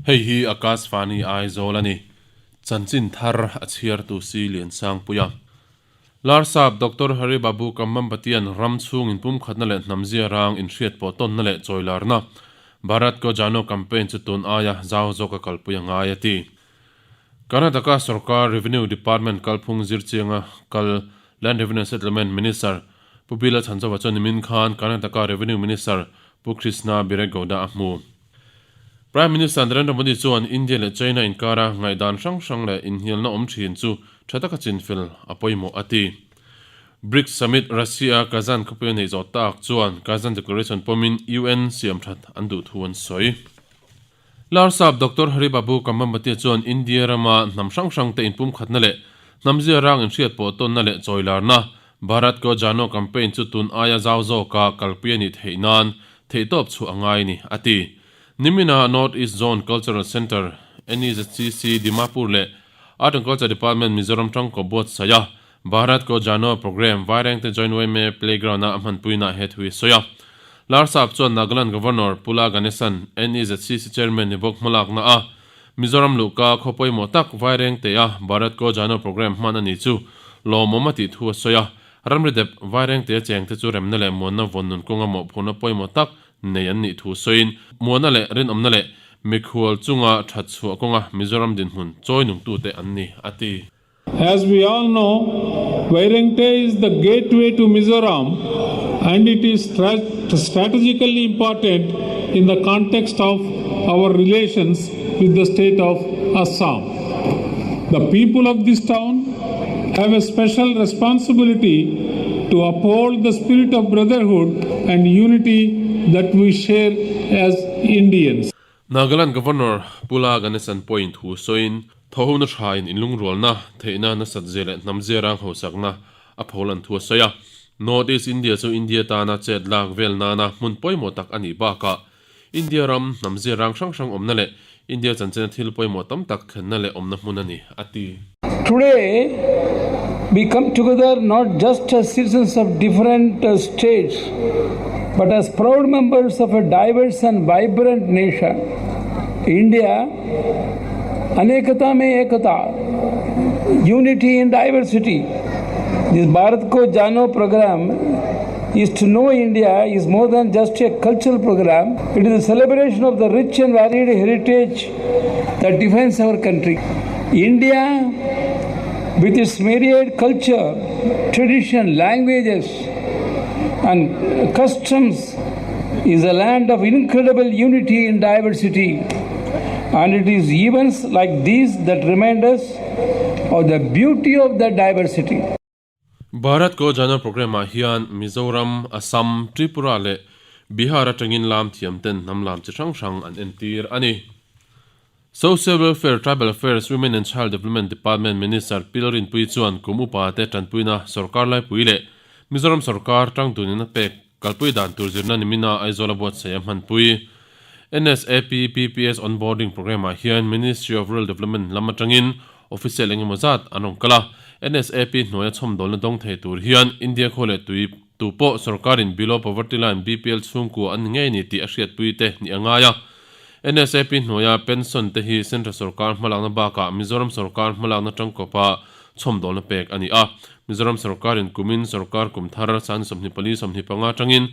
Hei hi Akashvani Aizawl a ni. Chanchin thar a chhiartu si Liansangpuia. Larsap Doctor Hari Babu Kambhampatian ram chhung inpumkhatna leh hnam zia rang inhriat pawh tawnna leh chawilarna Bharat Ko Jano campaign chu tun aia zau zawka kalpui a ngai a ti. Karnataka sorkar Revenue Department kalphung zirchianga kal Land Revenue and Settlement Minister Pu Bila Chhanchova chuan nimin khan Karnataka Revenue Minister Pu Krishna Biregowda a hmu. Prime Minister Narendra Modi chuan India leh China inkara ngaihdan hrang hrang leh inhnialna awm thin chu tha taka chinfel a pawimawh a ti. BRICS Summit Russia-a Kazan khawpui a neih zawh tak chuan Kazan Declaration pawmin UN siam that an duh thu an sawi. Larsap Doctor Hari Babu Kambhampati chuan India rama hnam hrang hrang te inpumkhatna leh hnam zia rang inhriat pawh tawnna leh chawilarna Bharat Ko Jano campaign chu tun aia zau zawka kalpui a nih theih nan theihtawp chhuah a ngai a ni, a ti. Nimina North East Zone Cultural Centre, NEZCC, Dimapur leh Art and Culture Department Mizoram tangkaw buatsaih a Bharat Ko Jano programme Vairengte Joint YMA Playground-a a hmanpuinaah he thu hi a sawi a. Larsap chuan Nagaland Governor Pula Ganesan, NEZCC Chairman ni bawk hmalakna a Mizoram luhka khaw pawimawh tak Vairengtea Bharat Ko Jano programme hman a ni chu lawmawm a tih thu a sawi a. Ramri dep Vairengtea chengte chu remna leh muanna vawn nun kawnga mawhphurhna pawimawh tak nei an nih thu sawiin muanna leh rinawmna leh mikhual chunga that chhuah kawnga Mizoram dinhmun chawi nungtute an ni, a ti. As we all know, Vairengte is the gateway to Mizoram and it is strategically important in the context of our relations with the state of Assam. The people of this town have a special responsibility to uphold the spirit of brotherhood and unity that we share as Indians. Nagaland Governor Pula Ganesan pawhin thu sawiin, Thawhona thain inlungrualna, theihna nasat zia leh hnam zia rang hausakna a pholan thu a sawi a. North East India chu India tana chet lak vel nana hmun pawimawh tak a nih bakah India ram hnam zia rang hrang hrang awmna leh India chanchina thil pawimawh tam tak thlenna leh awmna hmun a ni, a ti. Today, we come together not just as citizens of different uh, states, but as proud members of a diverse and vibrant nation. India, Anekata mein Ekata, unity in diversity. This Bharat Ko Jano program is to know India is more than just a cultural program. It is a celebration of the rich and varied heritage that defines our country. India, with its myriad culture, tradition, languages, and customs, is a land of incredible unity in diversity. And it is events like these that remind us of the beauty of that diversity. Bharat Ko Jano programme ah hian Mizoram, Assam, Tripura leh Bihar atangin lam thiam ten hnam lam chi hrang hrang an entir a ni. Social Welfare, Tribal Affairs, Women and Child Development Department Minister Pil Rinpui chuan kum upa te tanpuina sorkar laipui leh Mizoram sorkar tangtunin a pek kalpui dan tur zirna nimina Aizawl a buatsaih a hmanpui. NSAP PPS Onboarding Programme ah hian Ministry of Rural Development lam atangin Official eng emaw zat an rawn kal a, NSAP hnuaia chhawmdawlna dawng thei tur hian India khaw leh tui tu pawh sorkarin Below Poverty Line, BPL, chhungkua an ni ngei ni tih a hriatpui te nih a ngai a. NSAP hnuaia pension te hi Central sorkar hmalakna bakah Mizoram sorkar hmalakna tangkawpa chhawmdawlna pek a ni a. Mizoram sorkarin kumin sorkar kum thar sang 24 25 atangin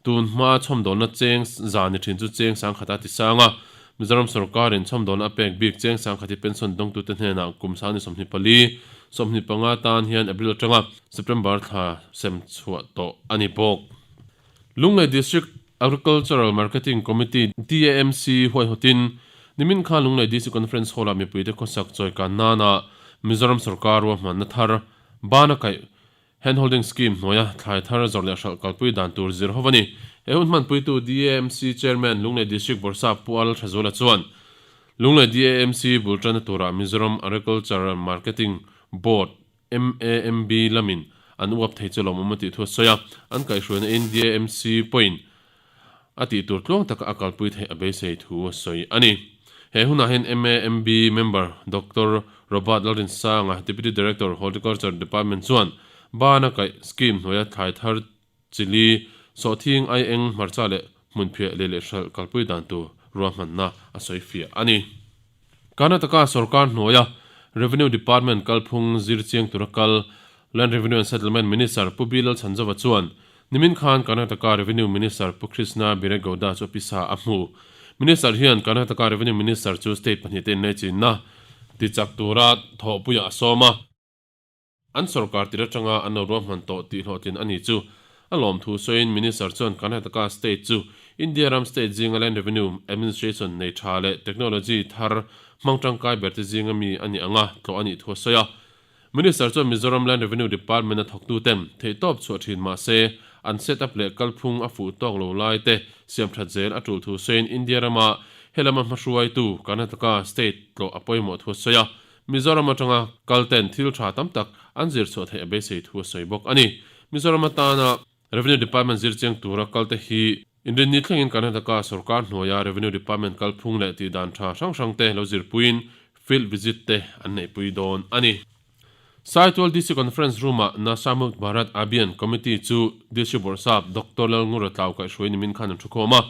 tun hmaa chhawmdawlna cheng za ni thin chu cheng sangkhata ti sang a. Mizoram sorkarin chhawmdawlna a pek bik cheng sangkhati pension dawngtute hnenah kum sangni 24, 25 tan hian April atanga September thla sem chhuah tawh a ni bawk. Lunglei District Agricultural Marketing Committee, DAMC, huaihawtin nimin khan Lunglei DC Conference Hall-ah mipuite khawsak chawikan nana Mizoram sorkar ruahmanna thar bana kaih Hand Holding Scheme hnuaia thlai thar zawrh leh hralh kalpui dan tur zir ho a ni. He hun hmanpuitu DAMC Chairman Lunglei District Bawrhsap Pu Al Thazuala chuan Lunglei DAMC bul tanna turah Mizoram Agricultural Marketing Board, MAMB, lamin an uap thei chu lawmawm a tih thu a sawi a, an kaihhruaina in DAMC pawhin a tih tur tluang taka a kalpui theih a beisei thu a sawi a ni. He hunah hian MAMB member Doctor Robert Lalrinsanga, Deputy Director, Horticulture Department chuan bana kaih scheme hnuaia thlai thar chili, sawhthing, aieng, hmarcha leh hmunphiah leh leh hralh kalpui dan tur. ruahmanna a sawi fiah a ni. Karnataka sorkar hnuaia Revenue Department kalphung zir chiang tura kal Land Revenue and Settlement Minister Pu Bilal Chhanzova chuan nimin khan Karnataka Revenue Minister Pu Krishna Biregowda chu a pisa a hmu. Minister hian Karnataka Revenue Minister chu state pahnihte inlaichinna tichak tura thawhpuiah a sawm a. An sorkar tir atanga an lo ruahman tawh tih hlawhtlin a ni chu a lawmthu sawiin Minister chuan Karnataka state chu India ram state zinga Land Revenue Administration nei tha leh technology thar hmang tangkai berte zinga mi a ni anga tlawh a nih thu a sawi a. Minister chuan Mizoram Land Revenue Department a thawktuten theihtawp chhuah thin mah se an set up leh kalphung a fuh tawk lo lai te siam that zel a tul thu sawiin India rama helama hmahruaitu Karnataka state tlawh a pawimawh thu a sawi a. Mizoram atanga kal ten thil tha tam tak an zir chhuah theih a beisei thu a sawi bawk a ni. Mizoram atana Revenue Department zir chiang tura kal te hi inrinni thlengin Karnataka sorkar hnuaia Revenue Department kalphung leh tihdan tha hrang hrang te lo zirpuiin field visit te an neihpui dawn a ni. Saitual DC Conference Room-ah Nasha Mukt Bharat Abhiyan Committee chu DC Bawrhsap Doctor Lalngura Tlau kaihhruai nimin khan an thukhawm a,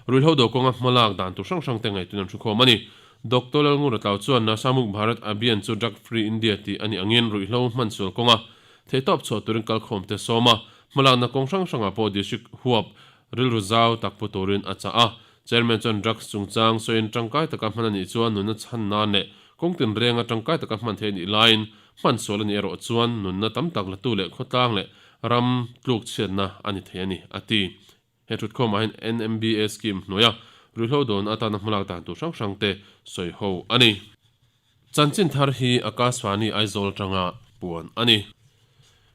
ruihhlo do kawnga hmalak dan tur hrang hrang te ngaihtuin an thukhawm a ni. Doctor Lalngura Tlau chuan Nasha Mukt Bharat Abhiyan chu Drug Free India tih a nih angin ruihhlo hman sual kawnga theihtawp chhuah turin kalkhawm te sawm a, hmalakna kawng hrang hrangah pawh District huap rilru zau tak pu turin a chah a. Chairman chuan drugs chungchang sawiin tangkai taka hman a nih chuan nunna chhan nan leh kawng tinrenga tangkai taka hman theih a nih laiin hman sual a nih erawh chuan nunna tam tak latu leh khawtlang leh ram tluk chhiatna a ni thei a ni, a ti. He thutkhawmah hian NMBA scheme hnuaia ruihhlo dawn atana hmalak dan tur hrang hrang te sawi ho a ni. Chanchin thar hi Akashvani Aizawl atanga puan a ni.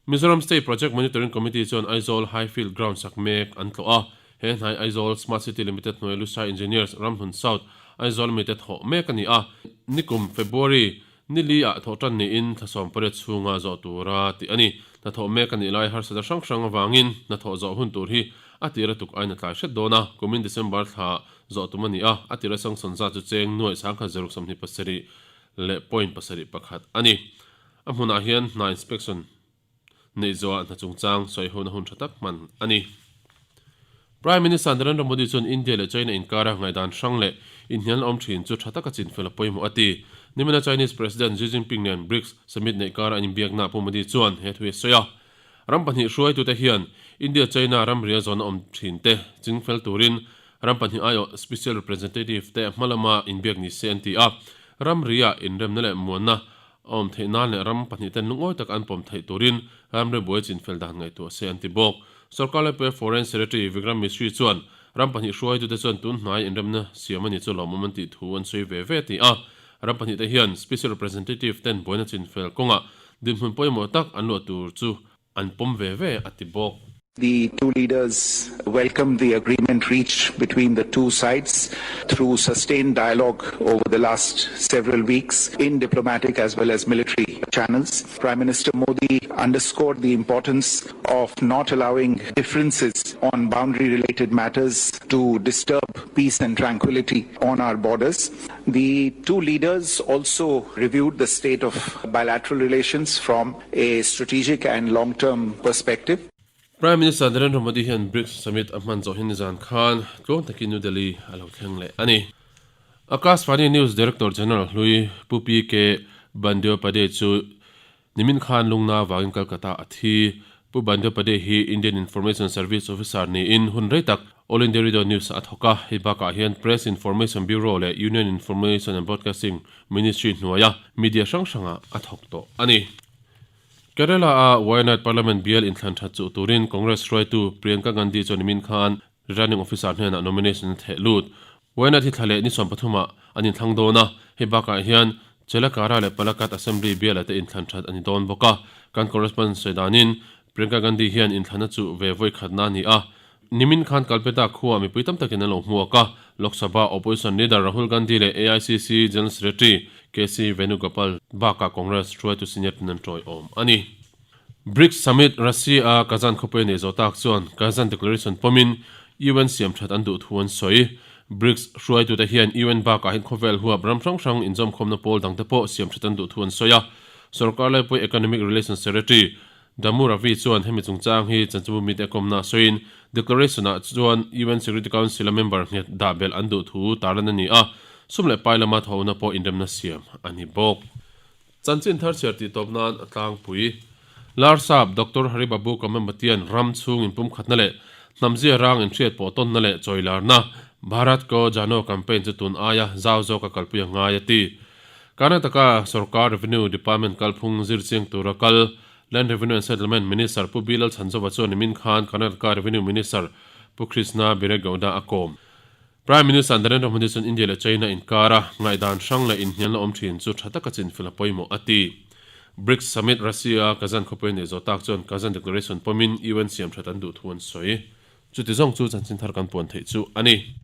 Mizoram State Project Monitoring Committee chuan Aizawl Highfield Ground sak mek an tlawh a, he hnai Aizawl Smart City Limited hnuai Lushai Engineers Ramhlun South Aizawl mite thawh mek a ni a, nikum February ni li ah thawh tan niin thla 18 chhunga zawh tura tih a ni. Hnathawh mek a nih lai harsatna hrang hrang avangin hnathawh zawh hun tur hi a tira tuk ain a tlai hret dawn a, kumin December thla zawh tum a ni a, a tira sanction zat chu cheng nuaih sangkhat zaruk 27 leh point pasarih pakhat a ni. A hmunah hian hna inspection neih zawhah hna chungchang sawihona hun tha tak hman a ni. Prime Minister Narendra Modi chuan India leh China inkara ngaihdan hrang leh inhnialna awm thin chu tha taka chinfel a pawimawh a ti. Nimina Chinese President Xi Jinping nen BRICS summit neih kara an inbiaknaah Pu Modi chuan he thu hi a sawi a. Ram pahnih hruaitute hian India-China ramria zawn a awm thin te chingfel turin ram pahnih aiawh Special Representative te hma lama inbiak ni se an ti a. Ramria inremna leh muanna a awm theih nan leh ram pahnih ten lungawi taka an pawm theih turin ramri buai chinfel dan ngaihtuah se an ti bawk. Sorkar laipui Foreign Secretary Vikram Misri chuan ram pahnih hruaitute chuan tun hnai inremna siam a ni chu lawmawm an tih thu an sawi ve ve ti a. Ram pahnihte hian Special Representative ten buaina chinfel kawngah dinhmun pawimawh tak an luah tur chu an pawm ve ve a ti bawk. The two leaders welcomed the agreement reached between the two sides through sustained dialogue over the last several weeks in diplomatic as well as military channels. Prime Minister Modi underscored the importance of not allowing differences on boundary-related matters to disturb peace and tranquility on our borders. The two leaders also reviewed the state of bilateral relations from a strategic and long-term perspective. Prime Minister Narendra Modi hian BRICS Summit a hman zawh hi nizan khan tluang takin New Delhi a lo thleng leh a ni. Akashvani News Director General hlui Pu PK Bandyopadhyay chu Nimin khan lungna avangin Calcutta a thi. Pu Bandyopadhyay hi Indian Information Service Officer niin hun rei tak All India Radio News a thawk a. Hei bakah hian Press Information Bureau leh Union Information and Broadcasting Ministry hnuaia media hrang hrangah a thawk tawh a ni. Kerala-a Wayanad Parliament bial inthlan that chuh turin Congress hruaitu Priyanka Gandhi chuan nimin khan Returning Officer hnenah nomination a theh lut. Wayanad hi thla leh ni 13 ah an inthlang dawn a, hei bakah hian Chelakkara leh Palakkad Assembly biala te inthlan that a ni dawn bawk a. Kan correspondent sawi danin Priyanka Gandhi hian inthlana chuh ve vawi khatna a ni a. Nimin khan Kalpetta khuaah mipui tam takin an lo hmuak a, Lok Sabha Opposition Leader Rahul Gandhi leh AICC General Secretary KC Venugopal bakah Congress hruaitu senior ten an tawiawm a ni. BRICS Summit Russia-a Kazan khawpui a neih zawh tak chuan Kazan Declaration pawmin UN siam that an duh thu an sawi. BRICS hruaitute hian UN bakah hian khawvel huap ram hrang hrang inzawmkhawmna pawl dangte pawh siam that an duh thu an sawi a. Sorkar laipui Economic Relations Secretary. Damu Ravi chuan hemi chungchang hi chanchinbu mite a kawmna sawiin Declaration-ah chuan UN Security Council-a member nghet dah belh an duh thu tarlan a ni a, sum leh pai lama thawhna pawh inremna siam a ni bawk. Chanchin thar chhiar tih tawp nan a tlangpui. Larsap Doctor Hari Babu Kamembatian ram chhung inpumkhatna leh hnamzia rang inhriat pawh tawnna leh chawilarna Bharat Ko Jano campaign chu tun aia zau zawka kalpui a ngai a ti. Karnataka sorkar Revenue Department kalphung zir chiang tura kal Land Revenue and Settlement Minister Pu Bilal Chhanzova chuan nimin khan Karnataka Revenue Minister Pu Krishna Biregowda a kawm. Prime Minister Narendra Modi chuan India leh China inkara ngaihdan hrang leh inhnialna awm thin chu tha taka chinfel a pawimawh a ti. BRICS Summit Russia-a Kazan khawpui a neih zawh tak chuan Kazan Declaration pawmin UN siam that an duh thu an sawi. Chuti zawng chu chanchin thar kan puan theih chu a ni.